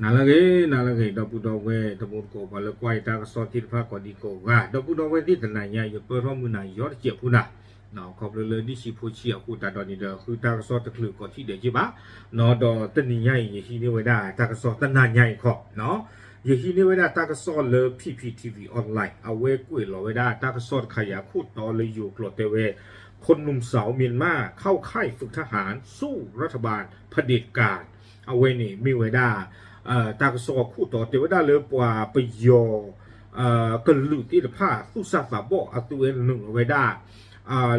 နၤလၢအဂ့ၤ နၤလၢအဂ့ၤ ဒီပုၢ်ဒီဝဲၢ်တံၤသကိး ပှၤလၢကွၢ်ယတၢ်ကစီၣ်သ့ၣ်တဖၣ်ကိးဒံကိးဂၤ ဒီပုၢ်ဒီဝဲၢ်သ့ၣ်တနၤညါ ယပၢၢ်ထီၣ်မုၢ်နၤယီတစဲးဖိနၤ ခီဖျိလၢဒ့ၣ်ဆံးဖိဆံးအဃိသတးဒီးန့ၣ်ဒီး ဃုတၢ်ကစီၣ်တချုးကိးထံၣ်ဒဲးက့ဘၣ်, ဒီးတနံၤညါအံၤ ယဟံးန့ၢ်ဝဲဒၣ်တၢ်ကစီၣ်တနၤညါအံၤခီ ယဟံးန့ၢ်ဝဲဒၣ်တၢ်ကစီၣ်လၢ P P T V Online အဝဲကွဲးလီၤဝဲဒၣ်တၢ်ကစီၣ်တခါယၤခိၣ်တီလၢယိၤကျိာ်တဲဝဲ คนหนุ่มสาวเมียนมาเข้าค่ายฝึกทหารสู้รัฐบาลเผด็จการ အဝဲန့ၣ်မ့ၢ်ဝဲဒၣ် တၢ်ကစီၣ်ခိၣ်တီတဲဝဲဒၣ်လၢပှၤပယီၤ ကလုာ်သ့ၣ်တဖၣ် သူၣ်စၢ်သးဘီၣ်အသုဝဲနုာ်လီၤဝဲဒၣ်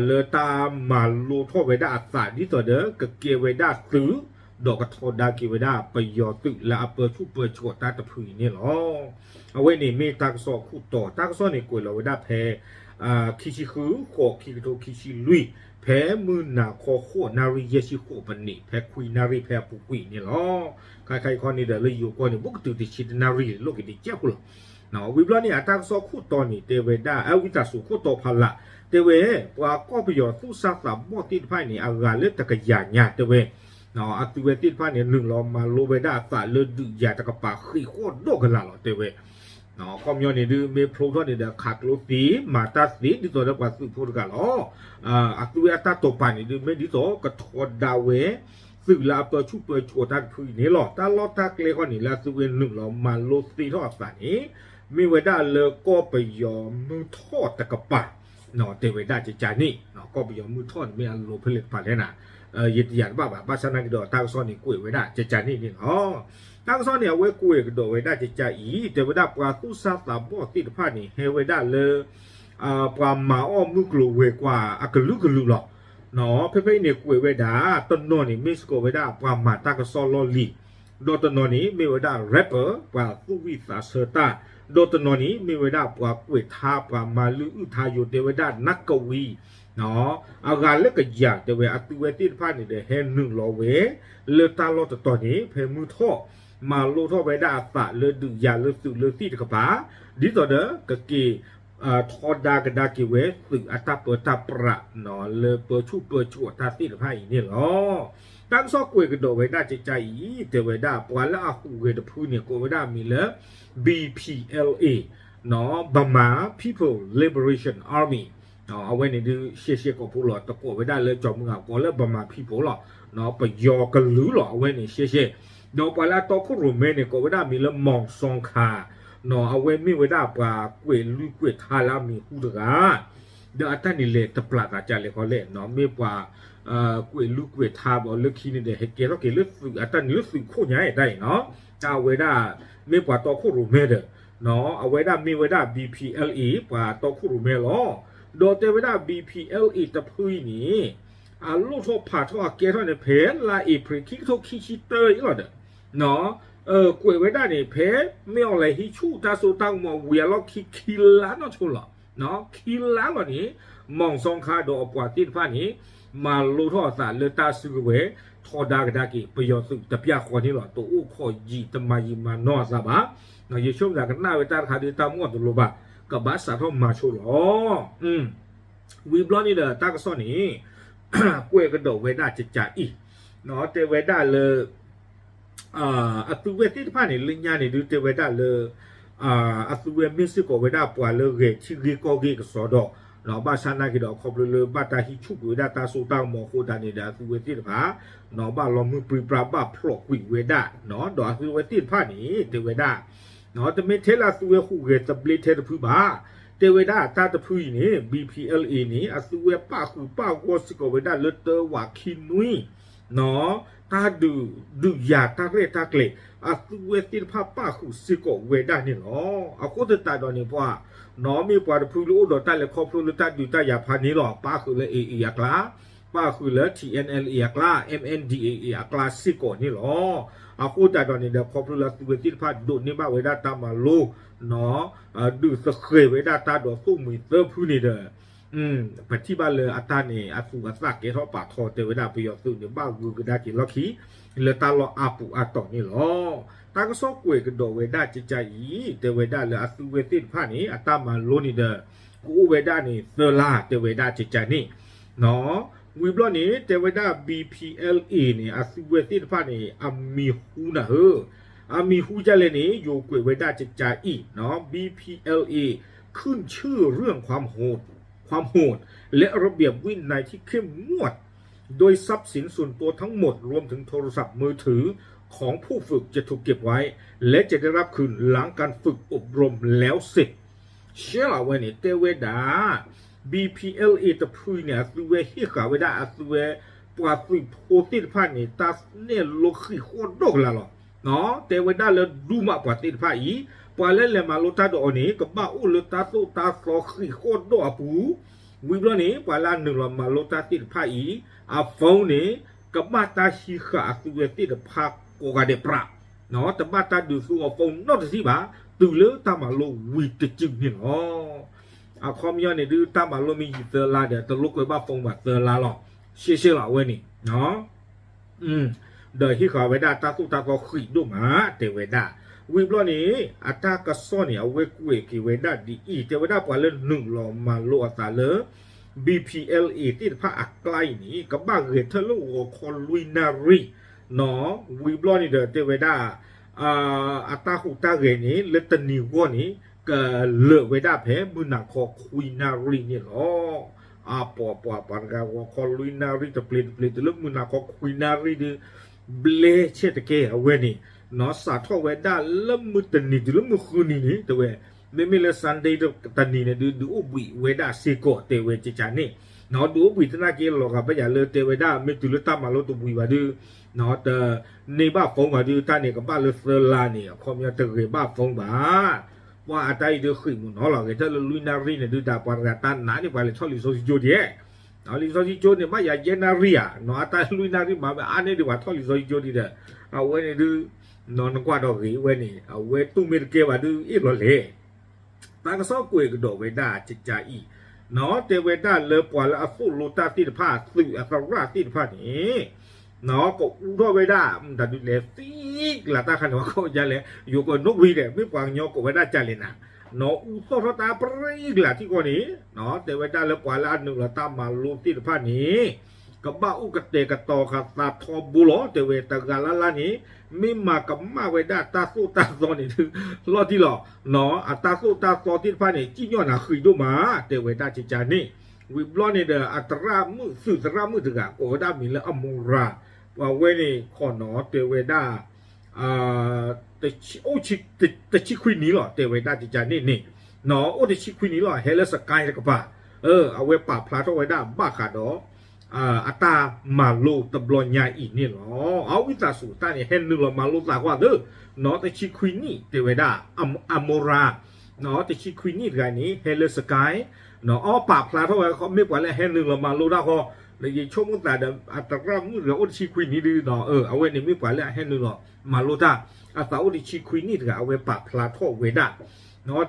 လၢတၢ်မၤလိထီၣ်ဝဲဒၣ်အသးဒ်သိးဒီး ကကဲဝဲဒၣ်သုး ဒီးကထီဒါက့ၤဝဲဒၣ်ပယီၤသုးလၢအပၢဆူၣ်ပၢစိးတၢ်တဖုအံၤန့ၣ်လီၤ. အဝဲန့ၣ်မ့ၢ်တၢ်ကစီၣ်ခိၣ်တီ တၢ်ကစီၣ်န့ၣ်ကွဲးလီၤဝဲဒၣ်ဖဲ ခံဆံဃု ဃိး ခံကထိခံဆံလွံၢ် ဖဲမုၢ်နၤခီ ဃိးနၣ်ရံၣ် ယဲၢ်ဆံဃိးမံးနံး ဖဲခွံနၣ်ရံၣ်ဖဲအပူၤကွံာ်န့ၣ်လီၤ. ခဲခါအံၤခီန့ၣ်ဒီးလၢယိၤကီၢ်န့ၣ် ဘူးကတုၤတဆံတနၣ်ရံၣ် လိၣ်က့ၤတကဲဖိလီၤ. ဝံၤဘျီန့ၣ် အတၢ်ကစီၣ်ခိၣ်တီန့ၣ် တဲဝဲဒၣ် အဝံသးစူၤခိၣ်တီဖးလး တဲဝဲ ပှၤကီၢ်ပယီၤသူၣ်စၢ်သးဘီၣ်သ့ၣ်တဖၣ်အံၤန့ၣ် အဂၤလၢတကယၤညါတဲဝဲ အသုဝဲသ့ၣ်တဖၣ်န့ၣ် နုာ်လီၤမၤလိဝဲဒၣ်အသးလၢဒုးယၤတကပၤဃံးဃီၣ်ဒီးကလာ်လီၤတဲဝဲ ခီပညီန့ၣ်ဒုး မ့ၢ်ဖျိထီၣ်န့ၣ်ဒီး ခးကျိသ့ မၤတၢ်သ့ ဒ်သိးဒီးပှၤသုးဖိတဂၤလီၤ. အသုဝဲအတၢ်တိာ်ပာ်န့ၣ်ဒုး မ့ၢ်ဒ်သိးကထီဒါဝဲ သုးလၢအပၢဆူၣ်ပၢစိးတၢ်တဖုအံၤန့ၣ်လီၤ. တၢ်လီၢ်တၢ်ကျဲဃီန့ၣ် လၢအသုဝဲနုာ်လီၤမၤလိသ့ထီၣ်အသးန့ၣ် မ့ၢ်ဝဲဒၣ်လၢကီၢ်ပယီၤမုၢ်ထီၣ်တကပၤ တဲဝဲဒၣ်ကကန့ၣ် ကီၢ်ပယီၤမုၢ်ထီၣ်န့ၣ် မ့ၢ်အလိၤဖဲလဲၣ်တကပၤလဲၣ်နၤ ယတယာ်တဘၣ်ဘၣ်. ဘၣ်ဆၣ်နာ်က့ဒီး တၢ်ကစီၣ်န့ၣ်ကွဲးဝဲဒၣ်ကကန့ၣ်န့ၣ်လီၤ. တၢ်ကစီၣ်န့ၣ် အဝဲကွဲးကဒီးဝဲဒၣ်ကကအံၤ တဲဝဲဒၣ်ပှၤသူၣ်စၢ်သးဘီၣ်သ့ၣ်တဖၣ်န့ၣ် ဟဲဝဲဒၣ်လၢ ပှၤမၤအီၣ်မုၢ်ကျိၤဝဲၤကွာ်အကလုာ်ကလုာ်လီၤ. ဖဲဖဲအံၤန့ၣ်ကွဲးဝဲဒၣ် တနီၤန့ၣ် မ့ၢ်စ့ၢ်ကီးဝဲဒၣ်ပှၤမၤတၢ်ကစီၣ်လီၢ်လံၤ, ဒီးတနီၤန့ၣ် မ့ၢ်ဝဲဒၣ် rapper ပှၤသူၣ်ဝံၣ်သးဆၢတၢ်, ဒီးတနီၤန့ၣ် မ့ၢ်ဝဲဒၣ်ပှၤကွဲးထါ ပှၤမၤလုၢ်အုၣ်ထါယိာ် တဲဝဲဒၣ်နၢ်ကဝံၤ အဂၤလၢကယၤတဲဝဲ အသုဝဲသ့ၣ်တဖၣ်န့ၣ်ဒီး ဟဲနုာ်လီၤဝဲ လၢတၢ်လီၢ်တတီၤန့ၣ် ဖဲမုၢ်ထီၣ် မၤလိထီၣ်ဝဲဒၣ်အသးလၢဒုးယၤလၢသုးလၢသံၣ်တကပၤ, ဒ်သိးဒီး ကက့ၤ ထီဒါကဒါက့ၤဝဲသုးအတၢ်ပၢတၢ်ပြး လၢပၢဆူၣ်ပၢစိးတၢ်သ့ၣ်တဖၣ်အံၤန့ၣ်လီၤ. တၢ်ကစီၣ်ကွဲးကဒီးဝဲဒၣ်ကကအံၤ တဲဝဲဒၣ် ပှၤလၢအဟူးဂဲၤတဖုန့ၣ် ကိးဝဲဒၣ်မံၤလၢ B P L A, Burma People Liberation Army အဝဲန့ၣ်ဒုး ရှဲရှဲကိးဖိလီၤ တကိးဝဲဒၣ်လၢကၠီၤမုၢ်ဂၤ ကိးလၢ Burma People လီၤ. ပယီၤကလုာ်လီၤ အဝဲန့ၣ်ရှဲရှဲ, ဒီးပှၤလၢအတီခိၣ်ရိၣ်မဲန့ၣ် ကိးဝဲဒၣ်မံၤလၢ Maung Song Kha, အဝဲမ့ၢ်ဝဲဒၣ်ပှၤကွဲးလုၢ်ကွဲးထါလၢအမံၤဟူတဂၤ ဒီးအတၢ်န့ၣ်လဲၤတပျၢ်သးကလဲၣ်ခီလဲၣ်, မ့ၢ်ပှၤ ကွဲးလုၢ်ကွဲးထါဘၣ်လၢခံန့ၣ်ဒီး ဟဲကဲထီၣ်က့ၤလၢသုး အတၢ်န့ၣ်လၢသုးခိၣ်ညါတၢ်အံၤနီၤ, တၢ်ဝဲဒၣ် မ့ၢ်ပှၤတီခိၣ်ရိၣ်မဲဒီး အဝဲဒၣ်မ့ၢ်ဝဲဒၣ် B P L A ပှၤတီခိၣ်ရိၣ်မဲလီၤ. ဒီးတဲဝဲဒၣ် B P L A တဖုအံၤန့ၣ် အလိၣ်ထီၣ်ဖးထီၣ်အကဲထီၣ်န့ၣ် ဖဲလါအ့ဖြ့ၣ် ခံကထိခံဆံတၢအံၤလီၤဒီး ကွဲးဝဲဒၣ်န့ၣ် ဖဲမ့ၢ်အီၤလဲၤဟံးဆူၣ်တၢ်စိတၢ်ကမီၤဝံၤအလီၢ်ခံ ခံလါနီၢ်ဆိလီၤ. ခံလါလီၤန့ၣ် Maung Song Kha ဒီးအပှၤသ့ၣ်တဖၣ်န့ၣ် မၤလိထီၣ်အသးလၢတၢ်စုကဝဲၤ ထီဒါကဒါက့ၤ ပယီၤသုးတပျၢ်ဃီန့ၣ်လီၤ. တအိၣ်ခိးယံာ် တမၤယံာ်မၤနီၢ်အသးဘၣ်. ယဆိကမိၣ်သးကနၣ်ဝဲတၢ်တခါဒီး တၢ်မူအတလိၤဘၣ် ကဘၣ်စးထီၣ်မၤဆိလီၤ. ဝံၤဘျီန့ၣ်ဒီး တၢ်ကစီၣ်န့ၣ် ကွဲးကဒီးဝဲဒၣ်ကကအံၤ တဲဝဲဒၣ်လၢ အသုဝဲသ့ၣ်တဖၣ်န့ၣ် လၢညါန့ၣ်ဒုး တဲဝဲဒၣ်လၢ အသုဝဲမ့ၢ်စ့ၢ်ကီးဝဲဒၣ်ပှၤလၢဂဲၤထံဂ့ၢ်ကီၢ်ဂ့ၢ်ကစီဒီး ဘၣ်ဆၣ်နာ်က့ဒီး ခီဖျိလၢဘၣ်တၢ်ဟံးဆူၣ်ကွံာ်ဝဲဒၣ်တၢ်စိတၢ်ကမီၤအဃိသတးန့ၣ်ဒီး အသုဝဲသ့ၣ်တဖၣ် ဘၣ်လီၤမုၢ်ပြံပြါဘၣ်ဖျိးကွံာ်ဝဲဒၣ် ဒီးအသုဝဲသ့ၣ်တဖၣ်န့ၣ် တဲဝဲဒၣ် တမ့ၢ်ထဲလၢအသုဝဲဟူးဂဲၤသဘျ့ထဲတဖုဘၣ်. တဲဝဲဒၣ်တၢ်တဖုအံၤန့ၣ် B P L A န့ၣ် အသုဝဲပၣ်ဃုာ်ပၣ်ဂီၢ်စ့ၢ်ကီးဝဲဒၣ်လၢတၢဝးခံနွံ တၢ်ဒုး ဒုးယၤတၢ်ရဲၣ်တၢ်ကျဲၤ အသုဝဲသ့ၣ်တဖၣ်ပၣ်ဃုာ်စ့ၢ်ကီးဝဲဒၣ်န့ၣ်လီၤ. အဃိသတးဒီးန့ၣ် ပှၤ မ့ၢ်ပှၤတဖုလၢအိၣ်ဒီးတၢ်လဲၤခီဖျိလၢတၢ်ဒုးတၢ်ယၤဖးန့ၣ်လီၤ. ပၣ်ဃုာ်လၢ A A အကျါ ပၣ်ဃုာ်လၢ T N L A အကျါ M N D A A အကျါစ့ၢ်ကီးန့ၣ်လီၤ. အဃိသတးဒီးန့ၣ်ဒီး ခီဖျိလၢအသုဝဲသ့ၣ်တဖၣ်ဒိးန့ၢ်ဘၣ်ဝဲဒၣ်တၢ်မၤလိ ဒုးသဃဲၤဝဲဒၣ်တၢ်ဒီးသိၣ်မှံၤသၢဖုန့ၣ်ဒီး ပထံၣ်ဘၣ်လၢအတၢ်န့ၣ် အသူၣ်အသးကဲထီၣ်ပာ်ထီၣ် တဲဝဲဒၣ်ပယီၤသုးန့ၣ် ဘၣ်ဂုၤကဒါက့ၤလီၢ်ခံ လၢတၢ်လီၢ်အါပူၤအါတီၤန့ၣ်လီၤ. တၢ်ကစီၣ်ကွဲးကဒီးဝဲဒၣ်ကကအံၤ တဲဝဲဒၣ်လၢအသုဝဲသ့ၣ်တဖၣ်န့ၣ် အတၢ်မၤလိန့ၣ်ဒီး ကအိၣ်ဝဲဒၣ်န့ၣ်သၢလါ တဲဝဲဒၣ်ကကအံၤန့ၣ် ဝံၤဘျီန့ၣ် တဲဝဲဒၣ် B P L A န့ၣ် အသုဝဲသ့ၣ်တဖၣ်န့ၣ် အမံၤဟူနၤဧၢ အမံၤဟူဒ်လဲၣ်န့ၣ် ယိၤကွဲးဝဲဒၣ်ကကးအံၤ บีพีแอลเอ ขึ้นชื่อเรื่องความโหด ความโหด และระเบียบวินัยที่เข้มงวด โดยทรัพย์สินส่วนตัวทั้งหมด รวมถึงโทรศัพท์มือถือของผู้ฝึกจะถูกเก็บไว้ และจะได้รับคืนหลังการฝึกอบรมแล้วเสร็จ ရှဲလီၤဝဲန့ၣ် တဲဝဲဒၣ် ဘီပီအဲလ်အ့ တဖုန့ၣ် အသုဝဲဟ့ၣ်ဃာ်ဝဲဒၣ်အသုဝဲ ပှၤသုးဖိသ့ၣ်တဖၣ်န့ၣ် တၢ်နဲၣ်လိဃံးဃီၣ်ဒီၣ်ကလာ်လီၤ. တဲဝဲဒၣ်လၢဒုးမးပှၤသ့ၣ်တဖၣ်အံၤ ပှၤလၢလဲၤမၤလိတၢ်ဒီးအီၤန့ၣ် ကဘၣ်အိၣ်လၢတၢ်သိၣ်တၢ်သီဃံးဃီၣ်ဒီၣ်အပူၤ ဝံၤဘျီန့ၣ် ပှၤလၢအနုာ်လီၤမၤလိတၢ်သ့ၣ်တဖၣ်အံၤ အ phone န့ၣ် ကဘၣ်တၢ်ဟံးဃာ်အသုဝဲသ့ၣ်တဖၣ်ကိးဂၤဒဲးပြး တဘၣ်တၢ်ဒုးသူအီၤ phone နီတထံၣ်ဘၣ် တုၤလၢတၢ်မၤလိဝံၤတစုန့ၣ်လီၤ. အခီပညီန့ၣ်ဒုး တၢ်မၤလိမ့ၢ်ယံာ်သၢလါဒီး တလိၣ်ကွဲးဘၣ် phone ဘၣ်သၢလါလီၤ. ရှဲရှဲလီၤအဝဲန့ၣ် ဒီးဟ့ၣ်ဃာ်ဝဲဒၣ်တၢ်သိၣ်တၢ်သီဃံးဒိၣ်မး တဲဝဲဒၣ်. ဝံၤဘျီန့ၣ် အတၢ်ကစီၣ်န့ၣ် အဝဲကွဲးက့ၤဝဲဒၣ်ဒ်အံၤ တဲဝဲဒၣ်ပှၤလၢနုာ်လီၤမၤလိအသးလၢ ဘီပီအဲလ်အ့ သ့ၣ်တဖၣ်အကျါအံၤန့ၣ် ကဘၣ်ဂဲၤထၢၣ်လၢဂီၤခီလွံၢ်နၣ်ရံၣ် ဝံၤဘျီန့ၣ်ဒီးတဲဝဲဒၣ် အတၢ်ဟူးတၢ်ဂဲၤန့ၣ် လၢတနံၤဂီၢ်န့ၣ် ကလၢာ်ဝဲဒၣ်ဖဲမုၢ်နၤခီခွံနၣ်ရံၣ်န့ၣ်လီၤ. အပှၤပှၤပှၤတဂၤ ဂီၤခီလွံၢ်နၣ်ရံၣ်တပျ့ၤတပျ့ၤ တုၤလၢမုၢ်နၤခီခွံနၣ်ရံၣ်ဒုး ဘျဲၣ်ဆဲးတကဲအဝဲန့ၣ် စးထီၣ်ဝဲဒၣ်လၢမုၢ်တနံၤတုၤလၢမုၢ်ဃုနံၤန့ၣ် တဲဝဲ မ့မ့ၢ်လၢ Sunday တနံၤန့ၣ်ဒုး ဒုးအိၣ်ဘှံးဝဲဒၣ်စ့ၢ်ကီး တဲဝဲကကန့ၣ် ဒုးအိၣ်ဘှံးသနာ်က့လီၤဂာ်ဘၣ်ယၤလၢတဲဝဲဒၣ် မ့ၢ်တုၤလၢတၢ်မၤလိတဝံၤဘၣ်ဒုး တန့ၢ်ဘၣ် phone ဘၣ်ဒုး တၢ်န့ၣ်ကဘၣ်လၢသၢလါန့ၣ် အခီပညီတဂဲၤဘၣ် phone ဘၣ်. ပှၤအတၢ်အံၤဒုးဃံးမုၢ်နီၤလီၤ ဂဲၤထၢၣ်လၢလွံၢ်နၣ်ရံၣ်န့ၣ်ဒုး တၢ်ပှၤတဂၤတၢ်နာ်န့ၣ် ပှၤလဲၤထီၣ်လံာ်စီဆှံကၠိဒံး လံာ်စီဆှံကၠိန့ၣ် ဘၣ်ယၤယဲၢ်နၣ်ရံၣ်ဧါ အတၢ်လွံၢ်နၣ်ရံၣ်မၤဝဲအါန့ၢ်ဒံး ပှၤထီၣ်လံာ်စီဆှံကၠိဒံးဒီး အဝဲန့ၣ်ဒုး နကွၢ်ဒီးဂ့ၤဝဲန့ၣ် အဝဲတူၢ်မ့ၢ်တကဲဘၣ်ဒုး အ့ၣ်လီၤလဲၣ် တၢ်ကစီၣ်ကွဲးကဒီးဝဲဒၣ်ကကအံၤ တဲဝဲဒၣ်လၢပှၤလၢအသိၣ်လိတၢ်သ့ၣ်တဖၣ် သုးအသရၣ်သ့ၣ်တဖၣ်န့ၣ် ကအူထီၣ်ဝဲဒၣ် မတၤဒုးလဲၣ် သံကလၤတၢ်ခါန့ၣ် ပှၤကိးယါလဲၣ် ယိၤကိးနိၣ်ဝံၤဒဲး မ့ၢ်ပှၤကညီကိးဝဲဒၣ်ကလဲၣ်နၤ အူသီၣ်ထီၣ်တၢ်ပြံကလၤထံၣ်ကီၢ်န့ၣ် တဲဝဲဒၣ်လၢပှၤလၢအနုာ်လီၤတၢ်မၤလိသ့ၣ်တဖၣ်န့ၣ် ကဘၣ်အိၣ်ကတဲာ်ကတီၤဃာ်သးထီဘိလီၤ တဲဝဲတဂၤလၢ်လၢ်န့ၣ် မ့ၢ်မၤကမၣ်ဝဲဒၣ်တၢ်သိၣ်တၢ်သီန့ၣ်ဒုး လီၤတံၢ်လီၤ အတၢ်သိၣ်တၢ်သီသ့ၣ်တဖၣ်န့ၣ် စံၣ်ညီၣ်နၤဃံးဒိၣ်မး တဲဝဲဒၣ်ကကန့ၣ် ဝံၤဘျီန့ၣ်ဒီး အသရၣ်မုၣ် သုးသရၣ်မုၣ်တဂၤ ကိးဝဲဒၣ်မံၤလၢအမိၤရၤ ပှၤဝဲန့ၣ်ခီနီၤ တဲဝဲဒၣ် အိၣ်တဆံခွံနံၣ်လီၤ တဲဝဲဒၣ်ကကန့ၣ်န့ၣ် အိၣ်တဆံခွံနံၣ်လီၤ ဟဲလၢ Sky တကပၤ အဝဲပာ်ဖျါထီၣ်ဝဲဒၣ်ဘၣ်ဃးဒီး အတၢ်မၤလိတဘျီညါအံၤန့ၣ်လီၤ. အဝံသးစူၤတၢ်န့ၣ် ဟဲနုာ်လီၤမၤလိသးကွၢ်သ့ နီၢ်တဆံခွံနံၣ် တဲဝဲဒၣ် အမိၤရၤ နီၢ်တဆံခွံနံၣ်တဂၤန့ၣ် ဟဲလၢ Sky နီၢ်အီပာ်ဖျါထီၣ်ဝဲ မ့ၢ်ပှၤလၢအဟဲနုာ်လီၤမၤလိတၢ်ဃီ ယဆိကမိၣ်သးဒီး အသရၣ်မုၣ်တဂၤအိၣ်တဆံခွံနံၣ်ဒုး အဝဲန့ၣ်မ့ၢ်ပှၤလၢအဟဲနုာ်လီၤမၤလိတၢ် အသးအိၣ်တဆံခွံနံၣ်တဂၤ အဝဲပာ်ဖျါထီၣ်ဝဲဒၣ်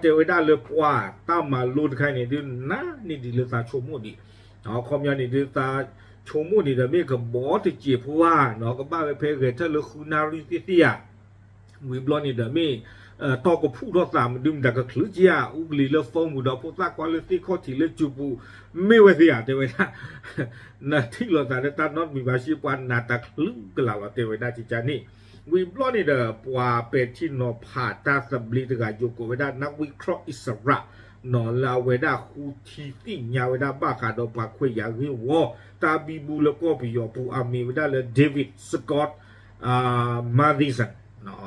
တဲဝဲဒၣ်လၢပှၤတၢ်မၤလိတခါန့ၣ်ဒုး နးန့ၢ်ဒံးလၢသးဆိကမိၣ်ဒံး အခီပညီန့ၣ်ဒုး သးဆိကမိၣ်န့ၣ်ဒီး မ့ၢ်ကဘီတစဲးဖိဧါ ကဘၣ်ဝဲဖဲဂဲၤထၢၣ်လၢဃုနၣ်ရံၣ်သ့ၣ်သ့ၣ်ဧါ ဝံၤဘျီန့ၣ်ဒီးမ့ၢ် တီၢ်ကဖူၣ်ထီၣ်သးမနုၤမတၤကချုးက့ဧါ အူကလံၤလၢ phone ပူၤဒီးဖိသၣ်ခွါလၢသ့ၣ်ခီၣ်ထံးလၢစူၤပူၤ မ့ၢ်ဝဲသ့ဧါ တဲဝဲဒၣ် နထံၣ်လိာ်သးလၢတၢ်နီတမံၤဘၣ် ရှ့ပှၤနးတချုးကလာ်လီၤ တဲဝဲဒၣ်ကကန့ၣ် ဝံၤဘျီန့ၣ်ဒီး ပှၤပဲာ်ထံနီၤဖးတၢ်သဘျ့တဂၤ ယိၤကိးဝဲဒၣ် နၢ်ဝံၣ်ခရီၣ်အံၣ်စရး နီၢ်လၢအဝဲဒၣ်ဃုထံသ့ၣ်ညါဝဲဒၣ်ဘၣ်ဃးဒီးပှၤခွဲးယာ်ဂ့ၢ်ဝီ တၢ်ဘံဘူလၢကီၢ်ပယီၤပူၤ အမံၤဝဲဒၣ်လၢ David Scott Matheson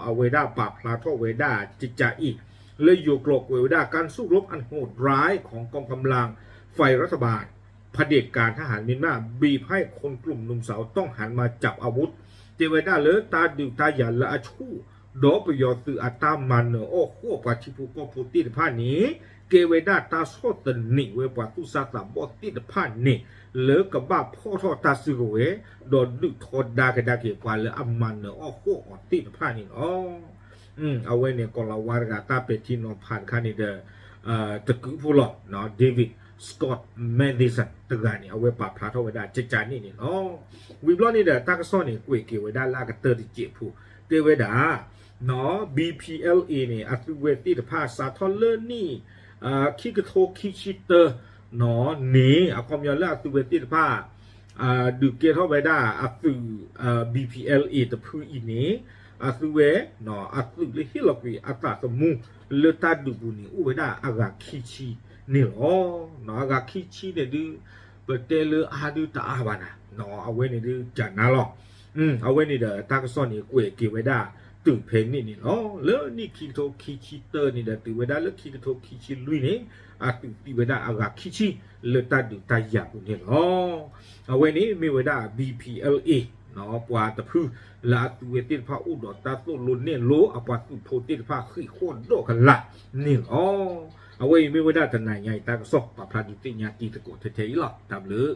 အဝဲဒၣ်ပာ်ဖျါထီၣ်ဝဲဒၣ်ကကအံၤ လၢယိၤကျိာ်ကွဲးဝဲဒၣ် การสู้รบอันโหดร้ายของกองกำลังฝ่ายรัฐบาล เผด็จการทหารเมียนมาบีบให้คนกลุ่มหนุ่มสาวต้องหันมาจับอาวุธ တဲဝဲဒၣ်လၢတၢ်ဒုးတၢ်ယၤလၢအဆူၣ် ဒီးပယီၤသုးအတၢ်မၤနၢၤအီၣ်ဃီၣ်ပှၤထံဖိကီၢ်ဖိသ့ၣ်တဖၣ်န့ၣ် ကဲဝဲဒၣ်တၢ်ဆီၣ်သနံးဝဲပှၤသူၣ်စၢ်သးဘီၣ်သ့ၣ်တဖၣ်န့ၣ် လၢကဘၣ်ဖီၣ်ထီၣ်တၢ်စုကဝဲၤ ဒီးဒုးထီဒါကဒါက့ၤပှၤလၢအမၤနၢၤအီၣ်ဃီၣ်အီၤသ့ၣ်တဖၣ်န့ၣ်လီၤ. အဝဲန့ၣ် ကီၤလၤဝါတဂၤတၢ်ပဲာ်ထံနီၤဖးတခါန့ၣ်ဒီး တကုးဖိလီၤ David Scott Matheson တဂၤန့ၣ် အဝဲပာ်ဖျါထီၣ်ဝဲဒၣ်ကကန့ၣ်န့ၣ်လီၤ. ဝံၤဘျီန့ၣ်ဒီး တၢ်ကစီၣ်န့ၣ် ကွဲးက့ၤဝဲဒၣ်လၢအကတၢၢ်တစဲးဖိ တဲဝဲဒၣ် ဘီပီအဲလ်အ့န့ၣ် အသုဝဲသ့ၣ်တဖၣ်စးထီၣ်လၢနံၣ် ခံကထိခံဆံတၢ န့ၣ် အခီပညီလၢအသုဝဲသ့ၣ်တဖၣ် ဒုးကဲထီၣ်ဝဲဒၣ်အသုး ဘီပီအဲလ်အ့ တဖုအံၤန့ၣ် အသုဝဲ အသုးလၢဟ့ၣ်လီၤကွံာ်အသးသမူလၢတၢ်ဒုးပူၤန့ၣ် အိၣ်ဝဲဒၣ်အဂၤခံဆံန့ၣ်လီၤ. အဂၤခံဆံန့ၣ်ဒုး ပတဲလၢအါဒုတအါဘၣ်နၤ, အဝဲန့ၣ်ဒုးတနၤလီၤ. အဝဲန့ၣ်ဒီးတၢ်ကစီၣ်န့ၣ် ကွဲးက့ၤဝဲဒၣ်တုၤဖဲန့ၣ်န့ၣ်လီၤ. လၢနံၣ်ခံကထိခံဆံတၢန့ၣ်ဒီး တုၤဝဲဒၣ်လၢခံကထိခံဆံလွံၢ်န့ၣ် အသုးသံဝဲဒၣ်အဂၤခံဆံ လၢတၢ်ဒုးတၢ်ယၤပူၤန့ၣ်လီၤ. အဝဲန့ၣ်မ့ၢ်ဝဲဒၣ် B P L A ပှၤတဖု လၢအသုးဝဲသ့ၣ်တဖၣ်အိၣ်ဒီးတၢ်သိၣ်လိနဲၣ်လိအပှၤသုးဖိသ့ၣ်တဖၣ် ဃံးဃီၣ်ဒီးကလးန့ၣ်လီၤ. အဝဲအံၤမ့ၢ်ဝဲဒၣ်တနၤညါအံၤတၢ်ကစီၣ် ပာ်ဖျါဒုးသ့ၣ်ညါတံၤသကိးထဲထဲအံၤလီၤ. တၢ်ဘျုး